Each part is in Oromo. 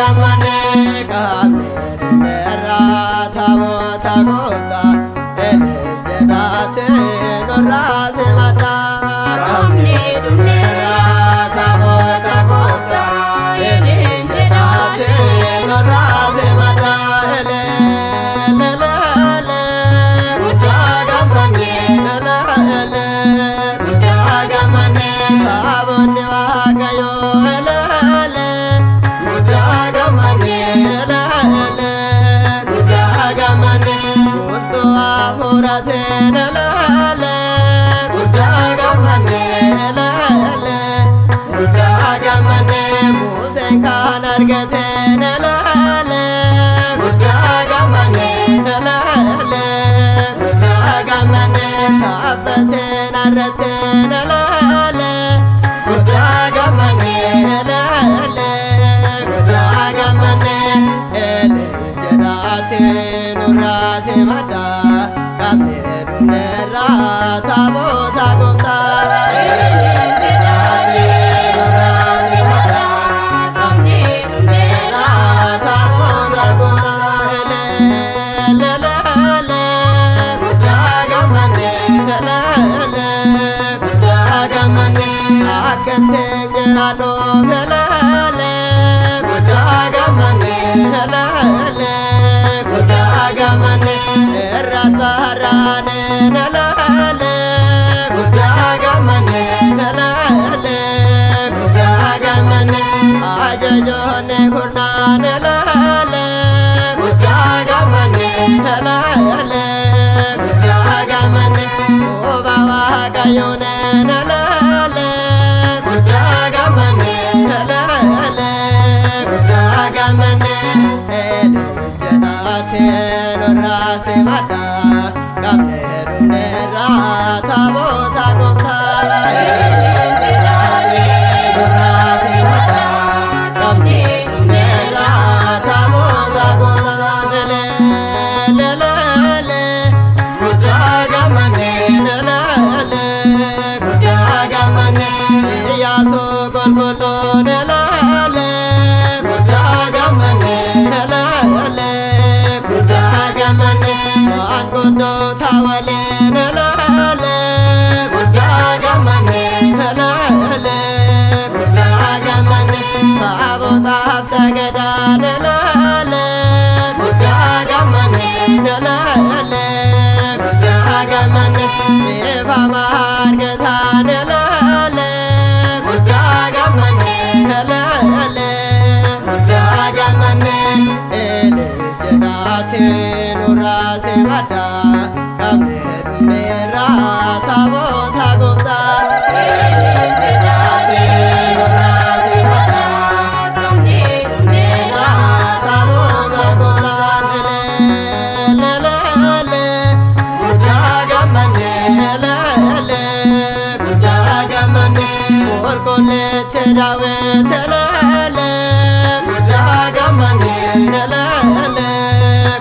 gammanne qaamni dhumneerraa taabota gooftaa elel jedhaate nurraa simadhaa. Qaamni dhumneerraa taabota gooftaa elel jedhaate nurraa simadhaa elel elel guddaa gammanne elel elel guddaa gammanne taabonni waaqayyoo elel guddaa gammanne elel guddaa gammanne guutuu hafuurateen elel guddaa gammanne elel guddaa gammanne Museen kan argateen elel guddaa gammanne elel guddaa gammanne taabbateen arrateen elel guddaa gammanne elel guddaa gammanne elel jedhaatee nurraa simadhaa qabne dhumneerraa taabota gooftaa elel jedhaate nurraa simadhaa qaamni dhumneerraa taabota gooftaa elel elel guddaa gammanne elel guddaa gammanne akka ittiin jiraannuuf elel guddaa gammanne elel guddaa gammanne irraat barraaneen elel guddaa gammanne elel guddaa gammanne ajajoonni kurnaan elel guddaa gammanne elel guddaa gammanne quba waaqayyooneen elel guddaa gammanne elel guddaa gammanne elel jedhaatee nurraa simadhaa qabne dhumneerraa taabota gooftaa elel jedhaate nurraa simadhaa qaamni dhumneerraa taabota gooftaa elel elel guddaa gammanne elel guddaa gammanne Iyyaasuu qulqulluun elel guddaa gammanne elel guddaa gammanne waan guddoota waliin elel guddaa gammanne elel guddaa gammanne taabotaaf sagadaan elel guddaa gammanne elel guddaa gammanne bifa maargataan elel guddaa gammanne elel guddaa gammanne elel jedhaatee nurraa simadhaa qabne dhumneerraa taabota gooftaa elel jedhaate nurraa simadhaa qaamni dhumneerraa taabota gooftaa elel elel guddaa gammanne elel guddaa gammanne qulqulleetti daawit elel guddaa gammanne elel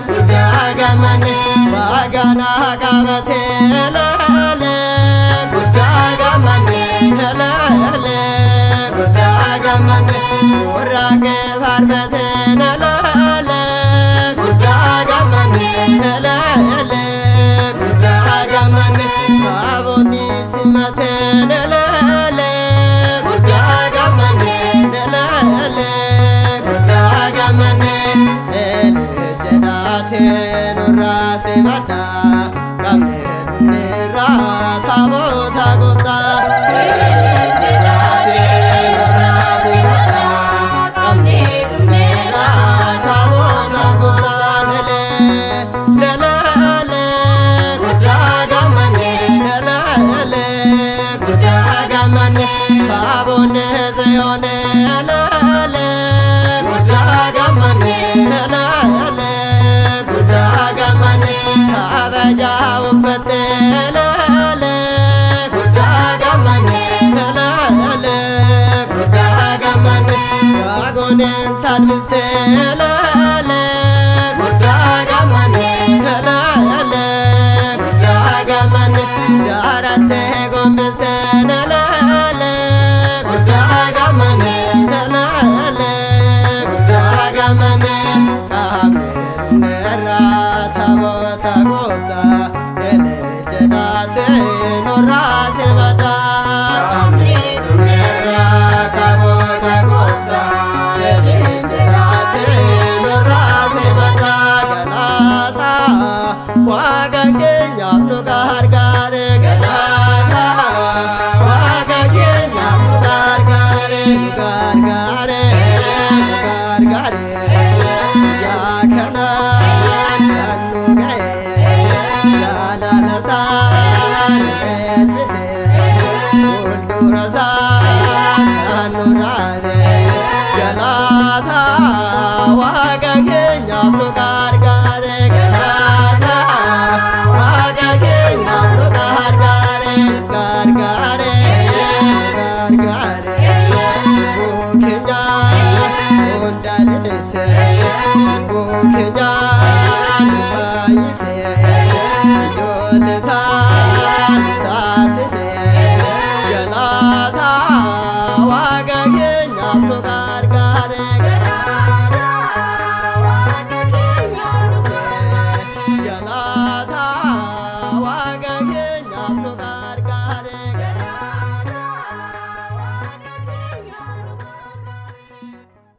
guddaa gammanne Bagana qabate elel guddaa gammanne elel guddaa gammanne warraaqee faarfateen elel guddaa gammanne elel guddaa gammanne taabonni simateen elel guddaa gammanne elel guddaa gammanne elel jedhaatee nurraa simadhaa qabne dhumneerraa taabota gooftaa elel jedhaate nurraa simadhaa qaamni dhumneerraa taabota gooftaa elel elel guddaa gammanne elel guddaa gammanne taabonni tsiyoon elel guddaa gammanne elel guddaa gammanne kabajaa uffatte elel guddaa gammanne elel guddaa gammanne Daagoneen salphiste elel guddaa gammanne elel guddaa gammanne daarattee gombiste elel guddaa gammanne elel guddaa gammanne. Qaamni dhumneerraa taabota gooftaa jedhaatee nurraa simataa. Qaamni dhumneerraa taabota gooftaa Jedhaatee nurraa simataa. Galaataa waaqa keenyaaf nu gargaare. Galaataa waaqa keenyaaf nu gargaare. Nu gargaare, nu gargaare. Yaa kanaan kan nu ga'e jaalala isaa nu eebbise, fuuldura isaa kan nu dhaabe. Galaataa waaqa.